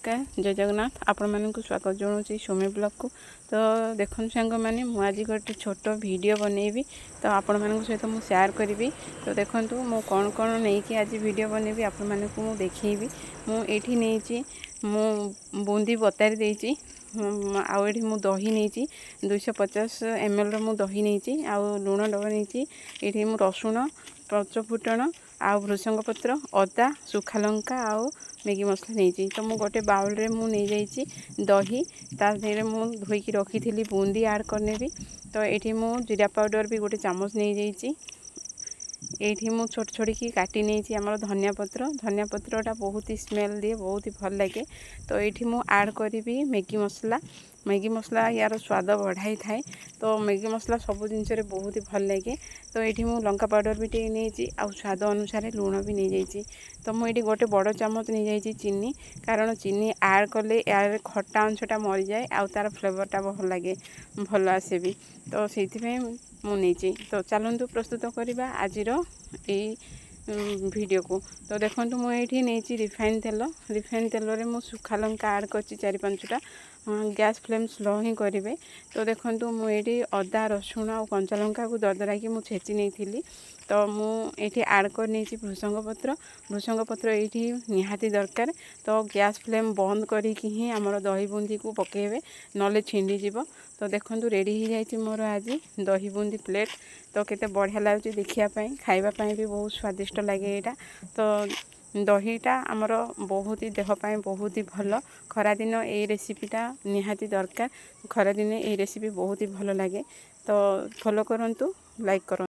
ନମସ୍କାର, ଜୟ ଜଗନ୍ନାଥ। ଆପଣମାନଙ୍କୁ ସ୍ୱାଗତ ଜଣାଉଛି ସୌମ୍ୟ ବ୍ଲଗ୍କୁ। ତ ଦେଖନ୍ତୁ ସାଙ୍ଗମାନେ, ମୁଁ ଆଜି ଗୋଟେ ଛୋଟ ଭିଡ଼ିଓ ବନେଇବି, ତ ଆପଣମାନଙ୍କ ସହିତ ମୁଁ ସେୟାର କରିବି। ତ ଦେଖନ୍ତୁ, ମୁଁ କ'ଣ କ'ଣ ନେଇକି ଆଜି ଭିଡ଼ିଓ ବନେଇବି, ଆପଣମାନଙ୍କୁ ମୁଁ ଦେଖେଇବି। ମୁଁ ଏଇଠି ନେଇଛି, ମୁଁ ବୁନ୍ଦି ବତାରି ଦେଇଛି। ଆଉ ଏଠି ମୁଁ ଦହି ନେଇଛି, 250 ଏମ୍ଏଲ୍ର ମୁଁ ଦହି ନେଇଛି, ଆଉ ଲୁଣ ଡବା ନେଇଛି। ଏଇଠି ମୁଁ ରସୁଣ, ପଞ୍ଚଫୁଟଣ ଆଉ ଭୃସଙ୍ଗ ପତ୍ର, ଅଦା, ଶୁଖା ଲଙ୍କା ଆଉ ମ୍ୟାଗି ମସଲା ନେଇଛି। ତ ମୁଁ ଗୋଟେ ବାଉଲରେ ମୁଁ ନେଇଯାଇଛି ଦହି, ତା ଦେହରେ ମୁଁ ଧୋଇକି ରଖିଥିଲି ବୁନ୍ଦି ଆଡ଼୍ କରିନେବି। ତ ଏଇଠି ମୁଁ ଜିରା ପାଉଡ଼ର ବି ଗୋଟେ ଚାମଚ ନେଇଯାଇଛି। ଏଇଠି ମୁଁ ଛୋଟ ଛୋଟିକି କାଟି ନେଇଛି ଆମର ଧନିଆ ପତ୍ର। ଧନିଆ ପତ୍ରଟା ବହୁତ ହି ସ୍ମେଲ୍ ଦିଏ, ବହୁତ ହି ଭଲ ଲାଗେ। ତ ଏଇଠି ମୁଁ ଆଡ଼୍ କରିବି ମ୍ୟାଗି ମସଲା। ମ୍ୟାଗି ମସଲା ୟାର ସ୍ୱାଦ ବଢ଼ାଇଥାଏ। ତ ମ୍ୟାଗି ମସଲା ସବୁ ଜିନିଷରେ ବହୁତ ହି ଭଲ ଲାଗେ। ତ ଏଇଠି ମୁଁ ଲଙ୍କା ପାଉଡ଼ର ବି ଟିକେ ନେଇଛି ଆଉ ସ୍ୱାଦ ଅନୁସାରେ ଲୁଣ ବି ନେଇଯାଇଛି। ତ ମୁଁ ଏଇଠି ଗୋଟେ ବଡ଼ ଚାମଚ ନେଇଯାଇଛି ଚିନି, କାରଣ ଚିନି ଆଡ଼୍ କଲେ ଏହାର ଖଟା ଅଂଶଟା ମରିଯାଏ ଆଉ ତା'ର ଫ୍ଲେଭରଟା ଭଲ ଲାଗେ, ଭଲ ଆସେ ବି। ତ ସେଇଥିପାଇଁ ମୁଁ ନେଇଛି। ତ ଚାଲନ୍ତୁ ପ୍ରସ୍ତୁତ କରିବା ଆଜିର ଏଇ ଭିଡ଼ିଓକୁ। ତ ଦେଖନ୍ତୁ, ମୁଁ ଏଇଠି ନେଇଛି ରିଫାଇନ୍ ତେଲ। ରିଫାଇନ୍ ତେଲରେ ମୁଁ ଶୁଖା ଲଙ୍କା ଆଡ଼୍ କରିଛି ଚାରି ପାଞ୍ଚଟା। ଗ୍ୟାସ୍ ଫ୍ଲେମ୍ ସ୍ଲୋ ହିଁ କରିବେ। ତ ଦେଖନ୍ତୁ, ମୁଁ ଏଇଠି ଅଦା, ରସୁଣ ଆଉ କଞ୍ଚା ଲଙ୍କାକୁ ଦରଦରାକି ମୁଁ ଛେଚି ନେଇଥିଲି। ତ ମୁଁ ଏଇଠି ଆଡ଼୍ କରିନେଇଛି ଭୃସଙ୍ଗ ପତ୍ର। ଭୃସଙ୍ଗ ପତ୍ର ଏଇଠି ନିହାତି ଦରକାର। ତ ଗ୍ୟାସ୍ ଫ୍ଲେମ୍ ବନ୍ଦ କରିକି ହିଁ ଆମର ଦହି ବୁନ୍ଦିକୁ ପକାଇବେ, ନହେଲେ ଛିଣ୍ଡିଯିବ। ତ ଦେଖନ୍ତୁ, ରେଡ଼ି ହେଇଯାଇଛି ମୋର ଆଜି ଦହି ବୁନ୍ଦି ପ୍ଲେଟ୍। ତ କେତେ ବଢ଼ିଆ ଲାଗୁଛି ଦେଖିବା ପାଇଁ, ଖାଇବା ପାଇଁ ବି ବହୁତ ସ୍ୱାଦିଷ୍ଟ ଲାଗେ ଏଇଟା। ତ ଦହିଟା ଆମର ବହୁତ ହି ଦେହ ପାଇଁ ବହୁତ ହି ଭଲ। ଖରାଦିନ ଏଇ ରେସିପିଟା ନିହାତି ଦରକାର। ଖରାଦିନେ ଏଇ ରେସିପି ବହୁତ ହି ଭଲ ଲାଗେ। ତ ଫଲୋ କରନ୍ତୁ, ଲାଇକ୍ କରନ୍ତୁ।